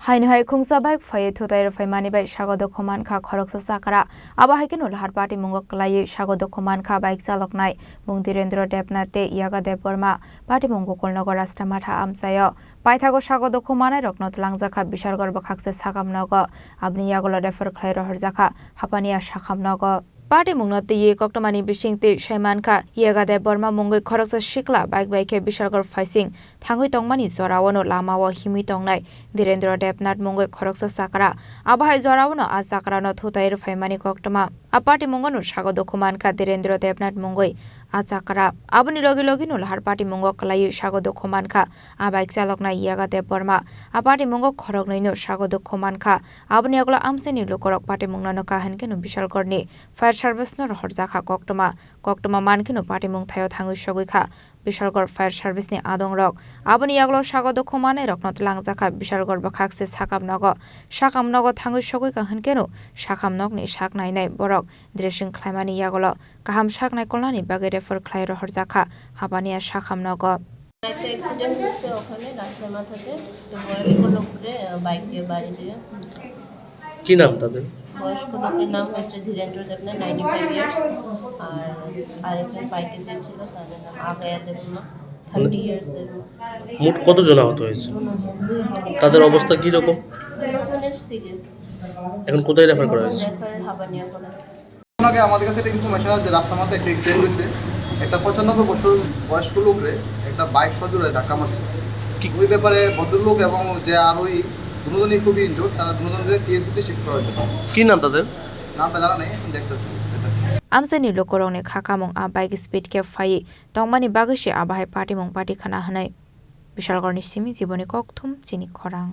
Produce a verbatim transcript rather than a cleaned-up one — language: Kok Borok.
Haino hai khungsa bike phaiwi thutai rwphaimani bai sago dukhu mankha khoroksa chakra. Abo hai kheno lahar patimungo kwlaiwi sago dukhu mankha bike chaloknai mung Dhirendra Debnath tei Yaga Debbarma. Patimung Gokulnagar Rashtramatha amchaio. Paithago sago dukhu manairokno twlangjakha Bishalgarh bwkhakse sakam nogo. Aboni yagulo refer khlai rohorjakha Hapania sakam nogo. Patimungno twiwi koktwmani bisingtwi saimankha, Yaga Debbarma mungwi khoroksa sikla bike bai khe Bishalgarh phaising thangwi tongmani joraono lamao himwi tongnai Dhirendra Debnath mungwi khoroksa chakra. Abo hai joraono a chakrano thutai rwphaimani koktwma. A patimungono sago dukhu mankha Dhirendra Debnath mungwi a chakra. Aboni logi logino lahar patimungo kwlaiwi sago dukhu mankha a bike chaloknai Yaga Debbarma. A patimungo khoroknwino sago dukhu mankha. Aboni yagulo amchaini lukurok patimungno nukha hinkhe no Bishalgarhni fire service no rohorjakha koktwma. Koktwma mankheno patimung thaio thangwi sogwi kha Bishalgarh fire service ni adongrok. Aboni yagulo sago dukhu manairokno twlangjakha Bishalgarh bwkhakse sakam nogo. Sakam nogo thangwi sogwi kha hinkhe no sakam nokni sak nainai borok dressing khlaimani yagulo kaham sak naikolnani bagwi refer khlai rohorjakha Hapania sakam nogo. একটা অ্যাক্সিডেন্ট হয়েছে ওখানে রাস্তার মাথাতে, তো বয়স্ক লোককে, আহ, বাইক দিয়ে বাড়ি দিয়ে। কি নাম তাদের? বয়স্ক লোকের নাম হচ্ছে ধীরেন্দ্র দেবনাথ, নাইনটি ফাইভ ইয়ার্স, আর আরেকজন বাইকে যে ছিল তাদের নাম আগয়া দেবনা, মানে, থার্টি ইয়ার্স এর। মোট কতজন আহত হয়েছে? দুজন, দুইজন। তাদের অবস্থা কি রকম? দুজনের সিরিয়াস। এখন কোথায় রেফার করা হয়েছে? রেফার হাবানিয়া করা হয়েছে। আগে আমাদের কাছে একটা ইনফরমেশন আছে যে রাস্তার মধ্যে একটা অ্যাক্সিডেন্ট হয়েছে, একটা পঁচানব্বই বছর বয়স্ক লোকরে একটা বাইক সজোরে ধাক্কা মারছে। কি? ওই ব্যাপারে ভদ্রলোক এবং যে আরোহী দুজনেই খুবই ইনজুর্ড, তারা দুজনকে টিএমসিতে শিফট করা হয়েছে। কি নাম তাদের? নামটা জানা নেই, এখন দেখতেছি, দেখতেছি। Amchaini lukurokni kha kamung a bike speed khe phaiwi tongmani bagwi se abo hai patimung pati khna hwnwi Bishalgarhni simi Jiboni Kokthum chini khorang.